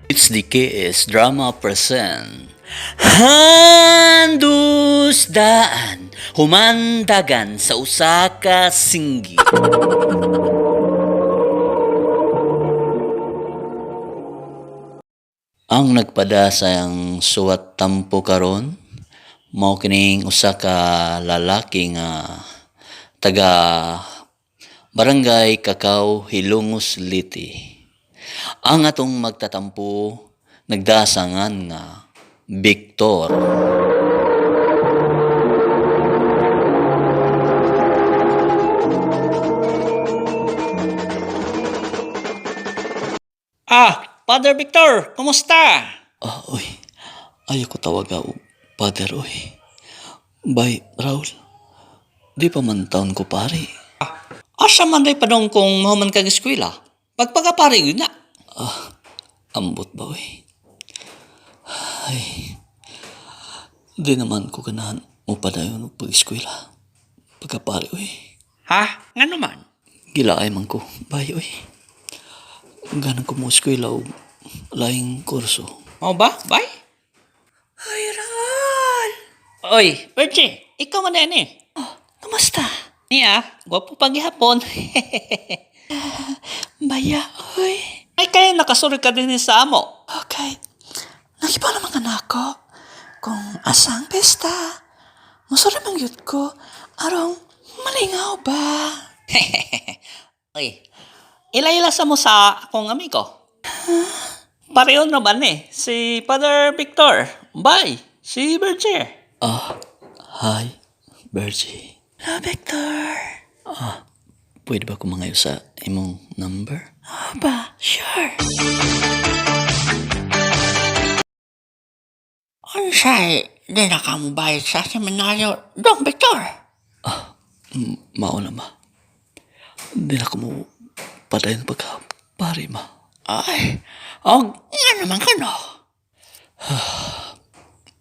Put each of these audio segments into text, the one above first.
It's the KS Drama present Handus Daan Humandagan sa usa ka singgi. Ang nagpada sa iyang suwat tampo karon mao kining usa ka lalaki nga taga Barangay Cacao, Hilongos, Leyte. Ang atong magtatampo nagdasangan nga Victor. Ah, Father Victor, kumusta? Ah, oy. Ayaw ko tawaga og father, oy. Bay, Raul. Di pa man taon ko pare. Asa man day padong kung mahuman kag eskwela? Pagpagapare yun na. Ah, ambot ba, oy? Ay, di naman ko ganahan mo padayon og pag-eskwela. Pagkapare, oy. Ha? Nga naman? Gilaay man ko, bay, oy. Ganan ko mo eskwela og laing kurso. Mao ba? Bay? Ay, Raul! Oy, Virgie, ikaw man na eh. Oh, kumusta? Niya, gwapo pag gihapon. Baya, oy. Ay, kaya nakasuri ka din sa amo. Okay. Nakipa naman ka na ako. Kung asang pesta. Musuri mang yut ko. Arong malingaw ba? Oy, ila-ila sa mo sa akong amigo. Pareho naman eh, si Father Victor. Bye, si Virgie. Ah, hi, Bergie. Hello, Victor. Ah, pwede ba ko mangayo sa imong number? Oh, ba? Sure. Unsay, di na ka mo bayad sa seminaryo, Dong Victor. Mao na, ma. Di na ko mo padayon pagka pare, ma. Ay, og nga naman ka no.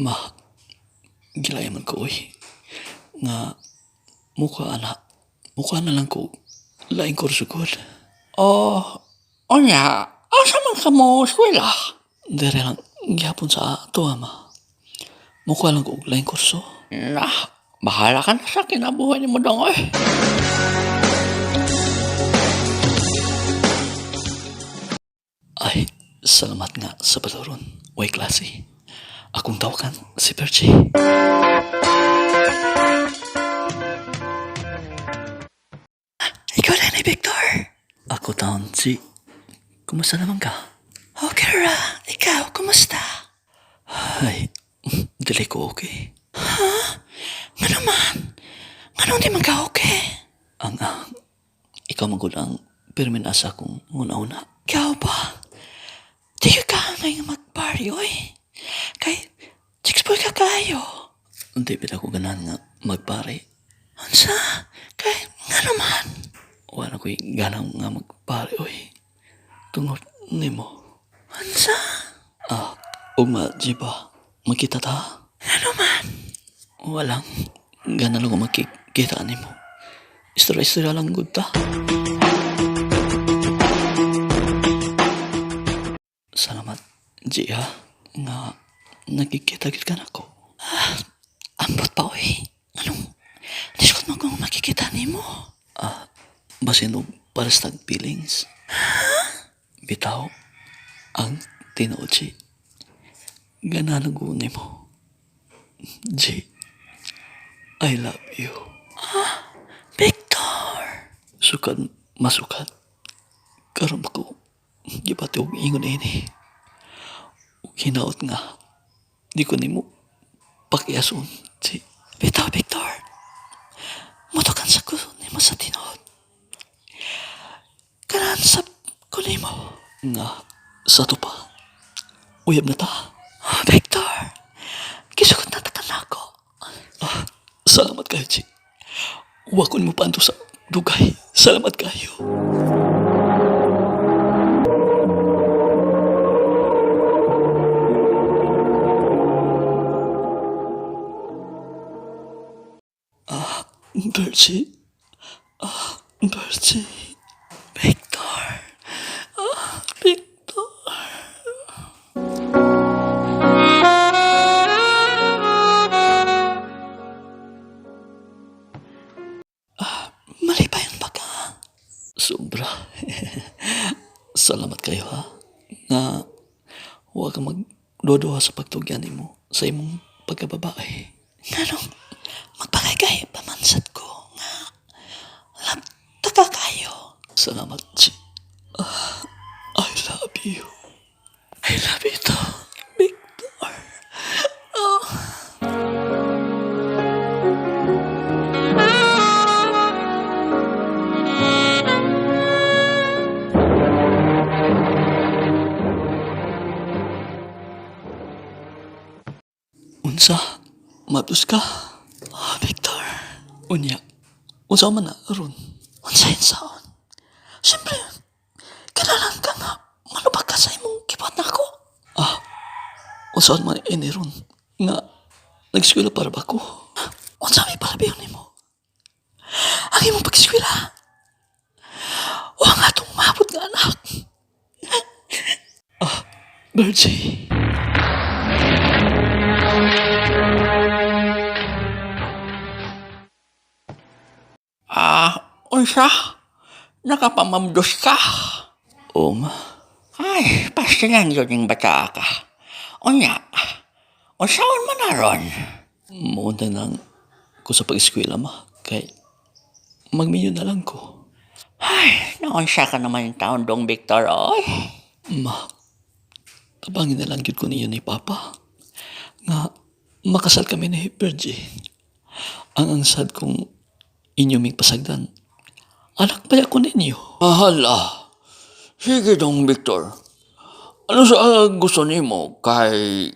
Ma, gilaya man ko, oy. Nga, mukha ana. Mukha na lang ko. Laing kurso gud. Oh, unya, asa man ka mo eskwela? Dere lang, gihapon sa ato, ma. Mukha lang ko og laing kurso. Nah, bahala ka na sa kinabuhi ni mo dong, oy. Ay, salamat nga sa paturon. Way klase. Akong tawagan si Perchie. Ikaw na ni Victor. Ako taon si... Kumusta naman ka? Okay ra. Ikaw, kumusta? Ay, dili ko okay. Nga naman? Nga di man ka okay? Ang, ah, ikaw magud ang pirmin asa kong una-una. Ikaw ba? Di ka ka ngayon mag-party, oy. Kay, chicks boy ka kayo. Hindi bitaw ko ganahan nga magpare. Unsa? Kay, nga naman? Wala ko'y ganang nga magpare, oy. Tungod nimo. Unsa? Ah, ugma, Jiba, magkita ta. Nga naman? Walang gana lang ko makikita nimo. Istorya-istorya lang gud ta. Salamat, Gia, nga nakikita gid ka nako. Ah, ambot pa, oy. Anong, diskot mo kung makikita nimo. Ah, basin og pares tag feelings. Bitaw, ang tinuod si ganahan ko nimo. G, I love you. Ah, Victor! Sukad, masukad. Karon pa ko, gibati og ingon ini. Ug hinaot nga, di ko nimo pakiason, G. Bitaw, Victor. Mutukan sa ko nimo sa tinuod. Ganahan sa ko nimo. Nga, sa to pa, uyab na ta. Oh, Victor. Gisugot na ta nako. Ah, salamat kayo, G. Wa ko nimo paanto sa dugay. Salamat kayo. Ah, Bertie. Ah, Bertie. Victor. Ah, Victor. kayo ha. Nga huwag ka magduha sa pagtugyan nimo sa imong pagkababae. Nganong magpakaygay pamansad ko nga labta ka kayo. Salamat, Chi. Ah, I love you. I love you too, Victor. Oh. Unsa? Matos ka? Oh, Victor. Unya. Unsa man na ron? Unsa saon? Siyempre, kailangan ka nga malubag ka sa imong kibat nako. Ah, unsa man ini ron? Nga nag-eskwela para ba ko? Unsa may palabiyon nimo? Ang imong pag-eskwela. O ang atong maabot nga anak. Ah, Virgie. Ah, unsa? Nakapamamdos ka? Oo, ma. Ay, pastilan yun yung bata ka. Unya, unsaon man na ron? Muunta na lang ko sa pag-eskwela, ma. Kay magminyo na lang ko. Ay, naunsa ka naman yung taon dong, Victor, oy. Ma, tabangin na lang gyud ko ninyo ni Papa. Nga, makasal kami ni Virgie. Ang angsad kong inyo ming pasagdan. Anak pa ko ninyo. Ahala, sige dong, Victor. Ano sa gusto nimo kay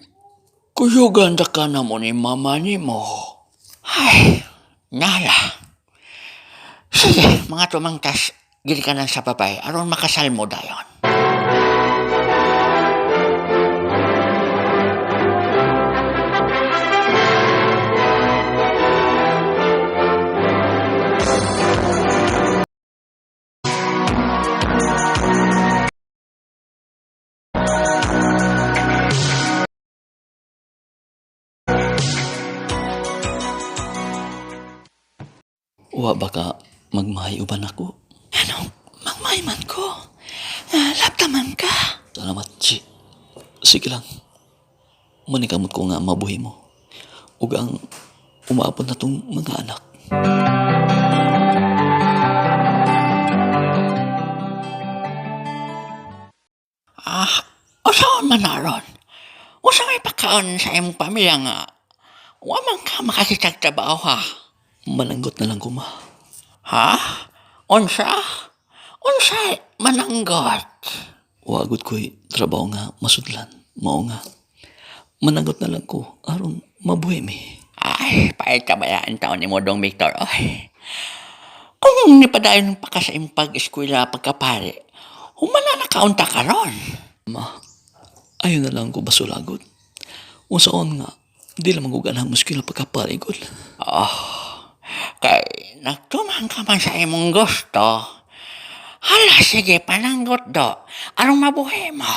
kuyugan ta ka na mo ni mama nimo? Ay, nala. Sige, mga tumangtas, gili ka na sa babay, aron makasal mo dayon. Wa baka magmahay uban ako. Anong mangmay man ko? Nga labta man ka. Salamat, Chi. Sige lang. Manikamot ko nga mabuhi mo. Ug ang umaabot na tong mga anak. Ah, usaon man na ron? Usa may pagkaon sa imong pamilya nga, wa man ka makakitag trabaho ha? Mananggot na lang ko, ma. Ha? Unsa? Unsa mananggot? Wagot ko'y trabaho nga masudlan. Mao nga. Mananggot na lang ko aron mabuhi mi. Ay, pait ka ba yan taon ni mo dong Victor? Ay. Kung nipadayon pa ka sa imong pag-eskwela pagkapare, humana na kaunta ka ron. Ma, ayaw na lang ko basulagot. Unsaon nga, di lang maguganang muskila pagkaparigol. Oh, kay nagtumang ka man sa imong gusto. Hala, sige, pananggot do. Anong mabuhi mo?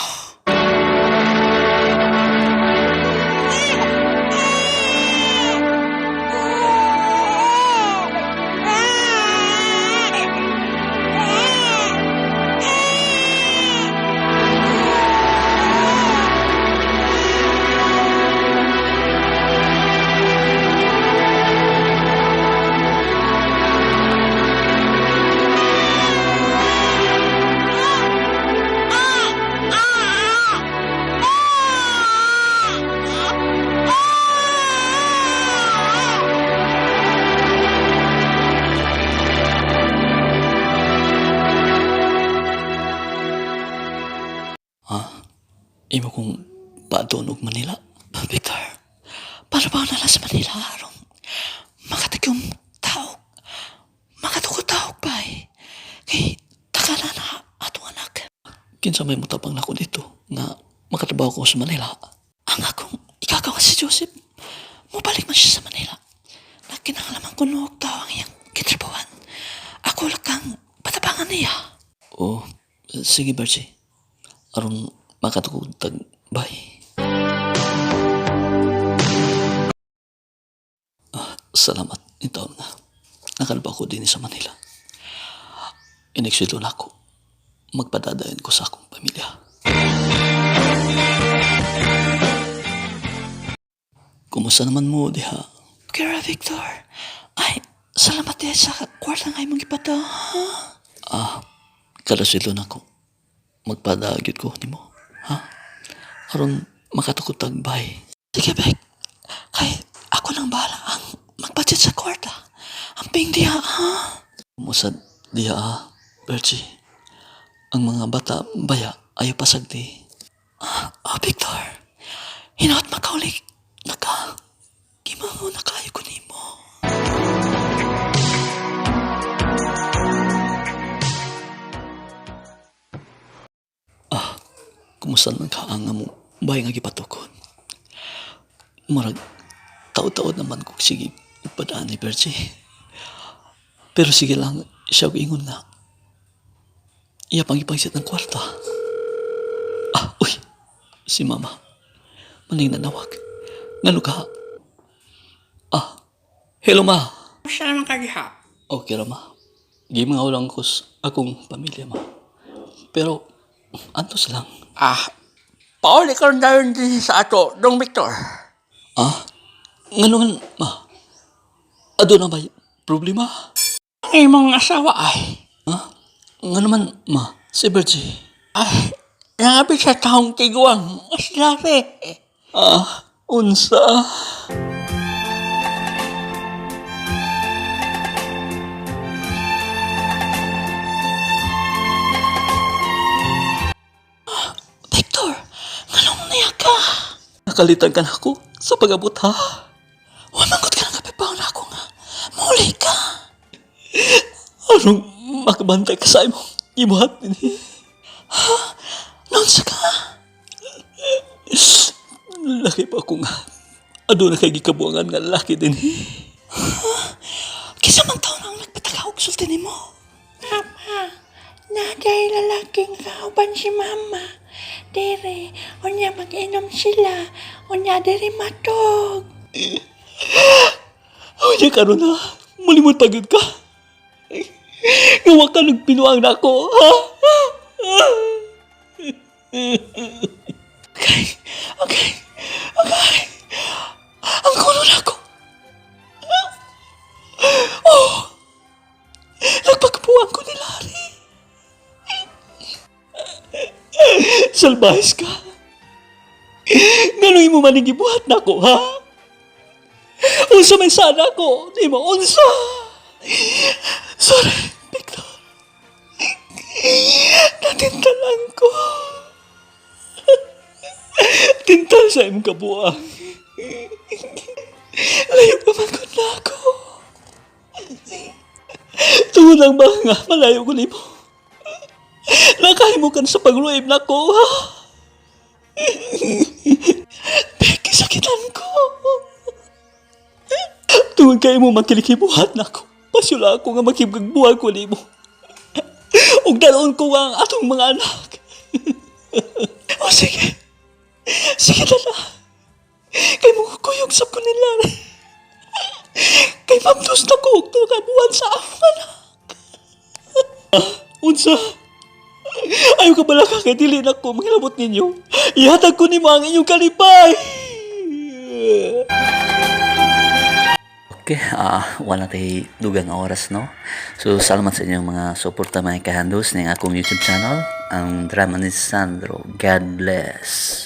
Ha? Imo kong paadon og Manila. Victor, paano ba na lang sa Manila aron makatagong tao, makatukod tao ba eh. Kay takala na atong anak. Kinsa may mutabang nako dito nga makatrabaho ko sa Manila. Ang akong ikagawa si Joseph, mubalik man siya sa Manila. Na kinahanglan ko noog tao ang iyang kitrabawan. Ako lang kang patabangan niya. Oh, sige Bertie. Aron makatukod tag bye. Ah, salamat ito na. Nakalba ko din sa Manila. Ineksweldo na ako. Magpadadayon ko sa akong pamilya. Kumusta naman mo diha? Kira Victor, ay, salamat diha sa kwarta nga imong gipadala, ha? Ah, kada sweldo nako. Magpadagyod ko nimo, ha? Aron makatukod tag bay. Sige, Bek. Kay ako nang bahala ang magbudget sa kwarta. Amping diha, ha? Kumusta diha, ah, Bertie? Ang mga bata baya ayaw pasagdi. Ah, oh, Victor. Hinaot makaulik. Naka. Gimango na kayo ko nimo. Ah, Kumusta nang kaanga mo bay nga gipatukod? Murag taod-taod naman ko sige ipadaan ni Bertie. Pero sige lang siya og ingon nga. Iya pang ipangsit ng kwarta. Ah, uy. Si mama. Maning nanawag. Ngano ka? Ah, hello ma. Kumusta naman ka diha? Okay ra ma. Gimangaw lang ko sa akong pamilya ma. Pero antos lang. Ah, pauli ka rin dayon din sa ato, Dong Victor. Ah, ngano man ma? Aduna ba problema? Ang imong asawa ay. Ha? Ngano man ma? Si Bertie. Ay, nangabi sa taong tiguang. Aslare. Ah, unsa? Victor, nganong niya ka? Nakalitan ka na ako sa pag-abot ha. Wamangkot ka ng kapipaw na ako nga. Muli ka. Anong makabantay ka sa imong ibuhat nini? Noon ka? Laki pa ako nga. Aduna kay gikabuangan nga laki din. Kisa man taon ang nagpataka og sulti nimo. Mama, nagay lalaking kauban si mama. Dere, unya mag-inom sila. Unya dere matog. Unya karon na, mulimot pagod ka. Gawa ka nagpinuang na ako, ha? Okay, okay, okay. Ang kuno na ako. Oh, nagpagpuan ko ni Larry. Salbahis ka. Nganoy mo man gibuhat na ako, ha? Unsa may sana ko? Di mo, unsa? Sorry, Victor. Natintalan ko. Tintal sa imong kabuang. Layo pa man gud na ako. Tungod lang ba nga malayo ko nimo? Nakahimo ka na sa pagluib na ko, ha? Becky, sakitan ko. Tungod kay mo makilikibuhat na ako. Pasyula ako nga makibagbuhat ko nimo. Ug dalon ko ang atong mga anak. O sige. Sige na na. Kay mo kuyog sa ko nila. Kay mamdos na ko og tulo ka buwan sa among anak. Unsa? Ayaw ka bala ka kay dili na ko manghilabot ninyo. Ihatag ko nimo ang inyong kalipay. Okay, wala tay dugang oras, no? So, salamat sa inyong mga suporta mga kahandos ng akong YouTube channel, ang Drama ni Sandro. God bless.